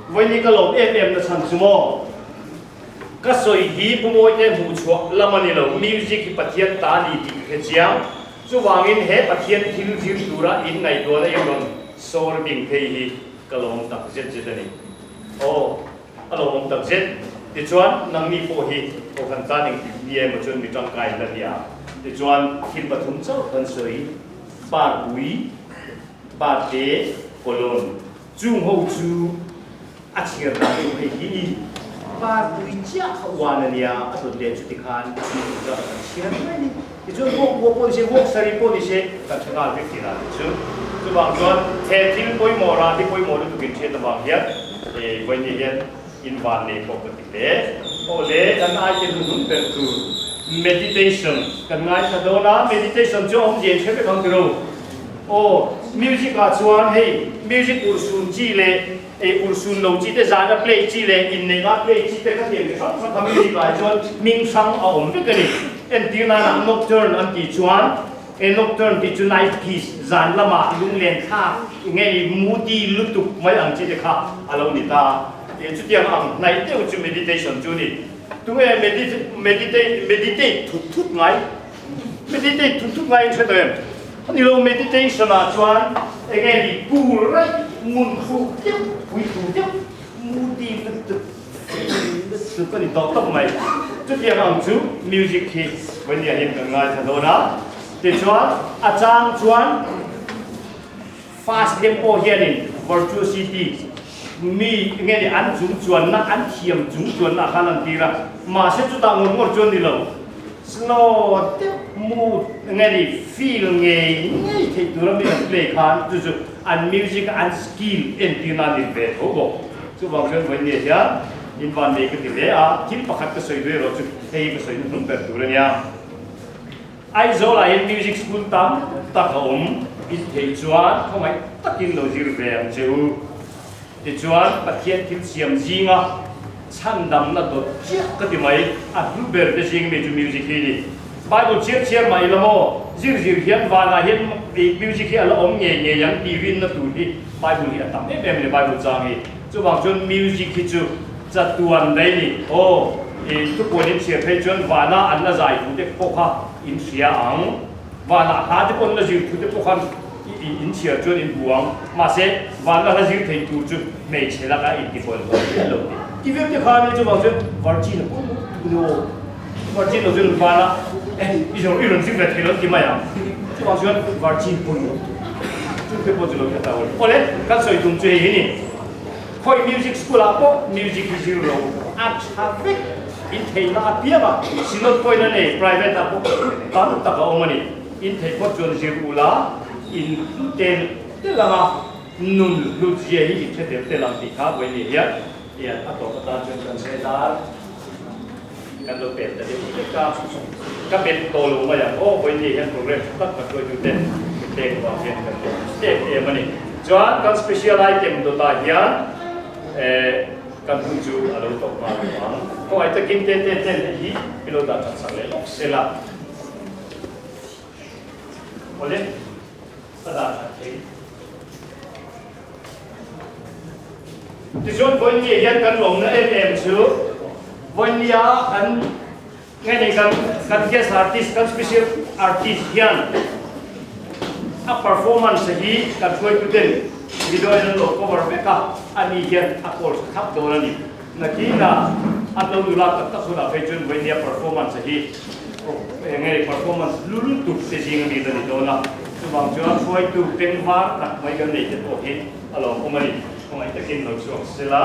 Speaker 1: Vawinia ka lawm em em na chhan chu maw? Ka sawi hi Pu Mawite hmuh chhuah lam a ni lo, music hi Pathian ta a ni tih ka hre chiang. Chuvangin he Pathian thil zir tura in ngaihtuahna in rawn sawr bing phei hi ka lawm tak zet zet a ni. Aw. A lo awm tak zet. Tichuan, nangni pawh hi Kohhran tan engtik ni emaw chuan mi tangkai la nia. Tichuan, thil pathum chauh kan sawi, Parpui, Parte, Kawlawn. Chung ho chu a chhiar dan deuh hei hi ni. Parpui chiah kha uan a nia, a dawt leh chuti khan thil tura kan chhiar mai a ni. Tichuan, vawk pawh pawh ni se, vawk sarih pawh ni se, kan hre nghal vek tih dan chu. Chuvang chuan, he thil pawimawh rah hi pawimawh lutukin hriat avang hian, Hei vawiin hian in van nei pawh ka ti hle. Aw le, kan aite hnuhnung ber tur meditation kan ngaithla dawn a, meditation chu a awmzia in hre vek ang tiro. Aw, music ah chuan hei music urhsun chi leh ei urhsun lo chi te, zana play chi leh inneihna play chi te kha tiang chi hrang hrang kha music ah chuan hming hrang a awm vek a ni. Entir nana nocturne an tih chuan He nocturne tih chu night piece, zan lama lunglen thlak nge i moody lutuk mai ang chi te kha a lo ni ta. Chutiang ang hnaih deuh chu meditation chu ni. Tunge meditate meditate thut thut ngai? Meditate thut thut ngai in hre tawh em? A ni lo, meditation ah chuan enge ni cool raih, ngun hruk deuh, pui tur deuh, moody lutuk, lutuk a ni tawh tawp mai. Chutiang ang chu music hi vawinia hian kan ngaithla dawn a. Tichuan a chang chuan fast tempo hianin virtuosity mi nge ni an chung chuanna an thiam chung chuanna a kha lantir a. Mahse chutah ngawr ngawr chuan ni lo. Slow deuh mood nge ni feel ngei ngei theih tura mi an play khan chu chu an music a an skill entirna a ni ve tho bawk. Chuvang chuan vawinia hian in van nei ka ti hle a, thil pakhat ka sawi duai erawh chu hei ka sawi hnuhnung ber tur a nia. Aizawl ah hian music school tam tak a awm, in theih chuan khawngaih takin lo zir ve ang che u. Tichuan Pathian thil siam zinga chhandamna dawt chiah ka ti mai, a hlu ber te zing mi chu music hi ni. Bible chhiar chhiar mah ila maw, zir zir hian vanah hian music hi a la awm ngei ngei ang tih rinna tur hi Bible hi a tam em em a ni, Bible chang hi. Chuvang chuan music hi chu chatuan daih ni. Aw, i thupuan in chhiar phei chuan vana an la zai thu te pawh kha in hria ang. Vanah hla te pawh an la zir thu te pawh khan i in chhiar chuan in hmu ang. Mahse, vana hla zir thei tur chu hmeichhe laka in ti bawlhhlawh miah lo tih. Ti viau te khan chuvang chuan Virgin a pawimawh lutuk ni aw. Virgin lo chuan vana eh i zawrh i rawn zir ve thei lo ti mai ang. Chuvang chuan Virgin pawimawh lutuk. Chu te pawh chu lo hre ta ul. Awle, kan sawi tum chu hei hi ni. Khawi music school ah pawh music hi zir lo a tha vek. In theihna a piang a, Synod pawhin a nei, private ah pawh tam tak a awm a ni. In theih phawt chuan zir ula, in hlu tel tel ang a, nun hlut zia hi in hre tel tel ang tih kha vawiin ni hian hian a tawp atan chuan kan hre dar kan lo pet ta deuh vek a, ka bet tawh lo mai ang aw, vawiin ni hian program tha tak kan hruaitute mitleng vang hian kan lawm em em a ni. Chuan kan special item dawtah hian eh. Kan hun chu a lo tawp nghal lo ang. Khawngaih takin te te ten hei hi i lo dah that sak leh lawk se la. Awle, ka dah that thei. Tichuan vawinia hian kan lawmna em em chu vawinia kan nge nei kan kan guest artist kan special artist hian a performance hi kan hruaituten video in an lo cover vek a, ani hian a call tha thlap dawn a ni. Nakinah an lo nula tak tak hunah phei chuan vawinia performance hi eng nge performance lu lutuk te zing ami la ni dawn a, chuvang chuan hruaitu pengvar tak mai kan nei te pawh hi a lawmawm a ni. Khawngaih takin lo chhuak sela.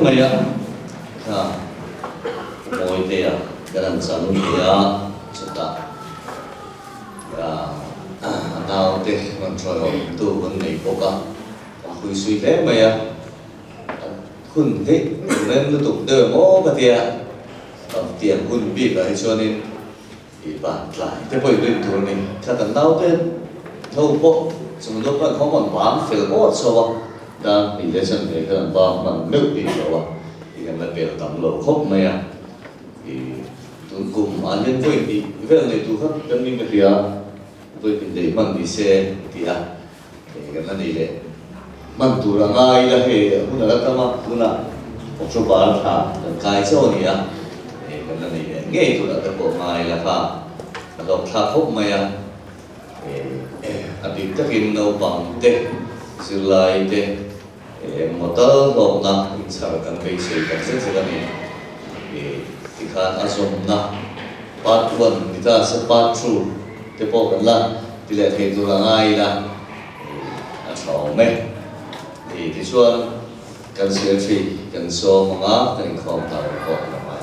Speaker 3: mai a, kha Mawitea kan han chang ve a, chutah a naute rawn hruaiawmtu kan nei bawk a, kan phuisui hle mai a, hun hi rem lutuk deuh em aw ka tia, tiang hun bikah hi chuanin I ban tlai te pawh i rin tur a ni. Thla kan naute tho pawh chung deuh khan khawm an bang fel awt chho a, dan hnih leh chan ve khan an bang hman meuh bik lo a, i kan la pel tam lo khawp mai a. I tun kum ah hian vawi hnih vel nei tur kha kan ning ka hria a, vawi hnih nei hman ni se ti a, hei kan la nei leh hman tur a ngai la hei hun a la tam a, tunah October thla kan kai chauh a ni a, hei kan la nei leh ngei turah te pawh ngai la kha a hlawk thlak khawp mai a, a bik takin naupang te zirlai te engmaw tal hlawkna inchhar kan beisei tak zet zet a ni. Tikhan a zawmna part one ni ta se part two te pawh kan la ti leh thei tur a ngai ila a tha awm e. Tichuan kan secretary kan sawm ang a, kan inkhawm ta reng pawh a la ngai.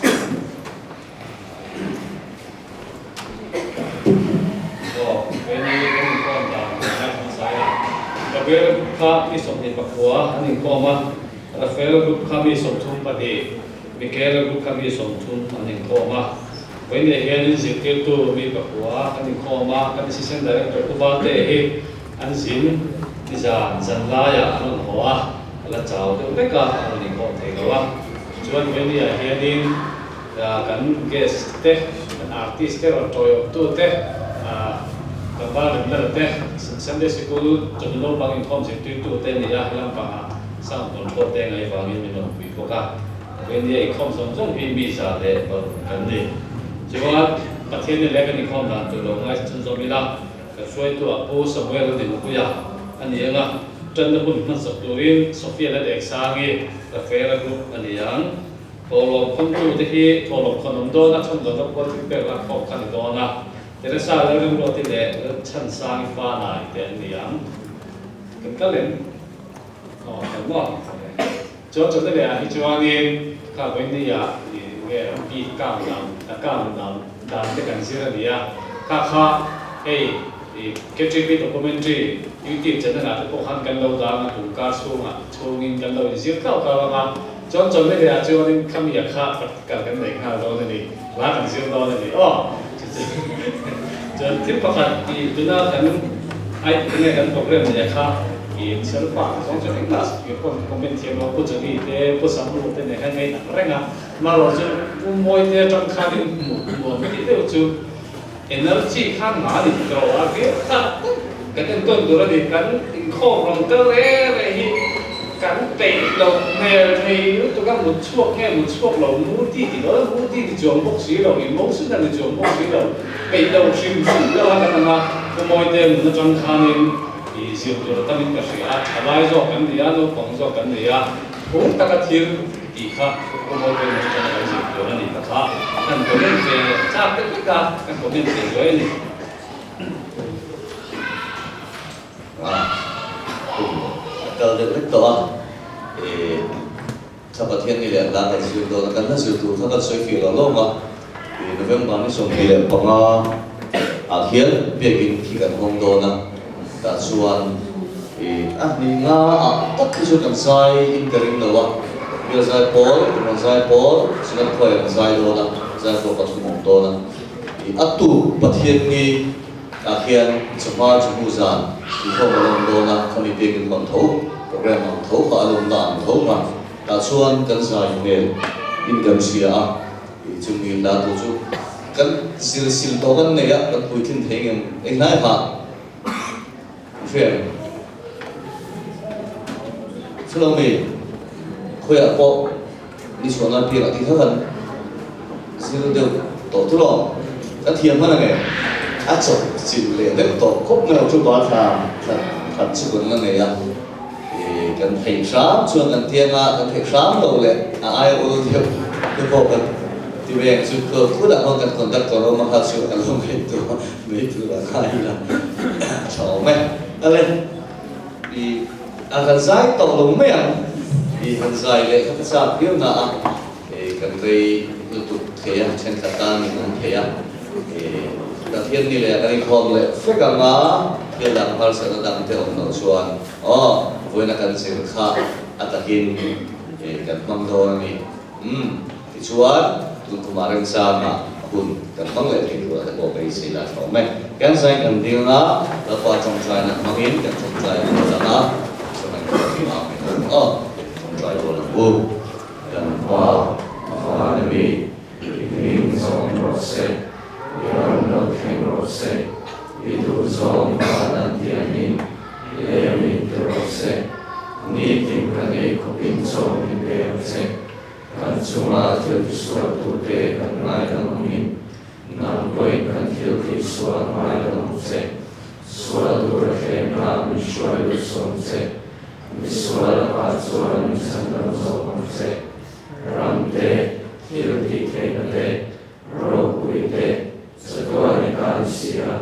Speaker 4: Aw, keini kan inkhawm dan kan ngai hmasa a. Gabriel group kha mi 24 an inkhawm a, Rafael group kha mi 32, Michaela group kha mi 30 an inkhawm a. Vawiinah hianin zirtirtu mi pakua kan inkhawm a, kan Assistant Director Pu Valte hi an zin nizan zan laiah an rawn haw a, a la chau deuh vek a, a rawn inkhawm thei lo a. Chuan vawiinah hianin kan guest te, kan artist te rawn tawiawmtu te, tlangval remlala te, Sunday Sikul chawhnu naupang inkhawm zirtirtu te a ni a, helam pangah sound control te ngaih vangin min rawn pui bawk a. Vawinia inkhawm zawng zawng hi mi 106 kan ni. Chuan Pathian ni leh kan inkhawm dan tur lo ngai chhunzawm ila, kan hruaituah Pu Samuel Dinpuia a ni ang a, tanna hun hmansak turin Sophia Laleksangi, Rafaela Group a ni ang. Thawhlawm khawntu te hi thawhlawm khawn awm dawn a, chhawmdawn ram kual thil pek lak khawm kha ni dawn a, Teresa Lalrimruati leh Lalchhansangi fa nai te an ni ang. Kan kal em? Aw, kal maw? Chuan chawlhna leh ah hi chuanin kha vawinia i nge beef kang dan a kang dan dan te kan zir a ni a, kha kha hei i KTP documentary YouTube channel ah te pawh khan kan lo dang a tun kar chhungah chhungin kan lo inzir kau kau ang a, chuan chawlhna leh ah chuanin khami a kha practical kan nei nghal dawn a ni, hla kan zir dawn a ni aw. Chuan thil pakhat i tuna kan ai nge kan program nei a kha i chhiar pah zawng chu engmah i pawn comment thiam lo Pu Johnny te Pu Samu te nen khan ngei tak reng a marawh chu Pu Mawi te atang khanin hmuh nuam tih deuh chu energy kha nga ni tawh a viau tak tak kan entawn tur a ni kan inkhawm rawn kal reng reng hi kan peih loh hmel thei lutuk a mut chhuak nge mut chhuak lo murti ti dawn murti ni chuang bawk si lo emotional ni chuang bawk si lo peih lo hrim hrim deuh a kan ang a Pu Mawite nun atang khanin i zir tur a tamin ka hria a thalai zawk kan ni a naupang zawk kan ni a phur taka thil tih kha Pu Mawite nun atanga kan zir tur a ni ta kha kan comment ve chak deuh vek a kan comment ve zuai a ni.
Speaker 3: A kum a kal deuh vek tawh a, ih thla Pathian ni leh hla kan zir dawn a, kan hla zir tur kha kan sawi fih lo lawm a, ih November ni 25 ah hian biakin khi kan hawng dawn a, tah chuan ih a hnih nga ah tak hi chu kan zai in ka ring lo a, bial zai pawl, rawn zai pawl, Synod khuai an zai dawn a, zai pawl pathum awm dawn a, ih a tuk Pathian ni. Tah hian chawhma chawhnu zan inkhawm a lawm dawn a, khami biakin hawn tho, program ang tho kha a lawmna ang tho kha. Tah chuan kan zai hmel in kan hria a, ih chumi hla tur chu kan zir sil tawh kan nei a, kan puitlin thei ngem eng hlai ha hria em? Chulo mi khawiah pawh ni chhuahna pianah tih kha kan zir deuh tawh thu lo. Kan thiam hman ange. A chawp chilh leh deuh tawh khawp mai lo chu ba thla thla khat chu kan la nei a. Ih kan theih hram chuan kan tiang a, kan theih hram lo leh a aia ul deuh te pawh kan ti ve ang chu. Khutah khawn kan conductor awm a kha chu a lo ngaihtuah mai tur a ngai ila tha awm e. Ale ih a kan zai tawh lo mai ang. I han zai leh kha ka chak viau na a, kan rei lutuk thei a, thenkhat tan in awm thei a, Pathian ni leh kan inkhawm leh vek ang a, thil dang harsatna dang te awm loh chuan aw vawiina kan zir kha a takin kan hmang dawn a ni. Umm tichuan tun kumah remchangah hun kan hmang leh thei tur a te pawh beisei la tha awm e. Kan zain kan ding anga Lalpa tawngtaina hmangin kan tawngtai rual ang a, chuan an kal ang amen aw tawngtai rual ang u.
Speaker 2: Kan Pa, Van a mi, i hming zawng rawh se, i ram lo thleng rawh se, i duh zawng van an tiangin i lei a min ti rawh se. Nitin kan ei khawpin chaw min pe ang che. Kan chunga thil tisualtute kan ngaidam angin, nang pawhin kan thil tihsual ngaidam ang che. Sual tur a thlemna min hruai lut sawm che. Misual lakah chuan min chhandam zawk ang che. Ram te, thil tih theihna te, ropui te, chatuan i tan si a.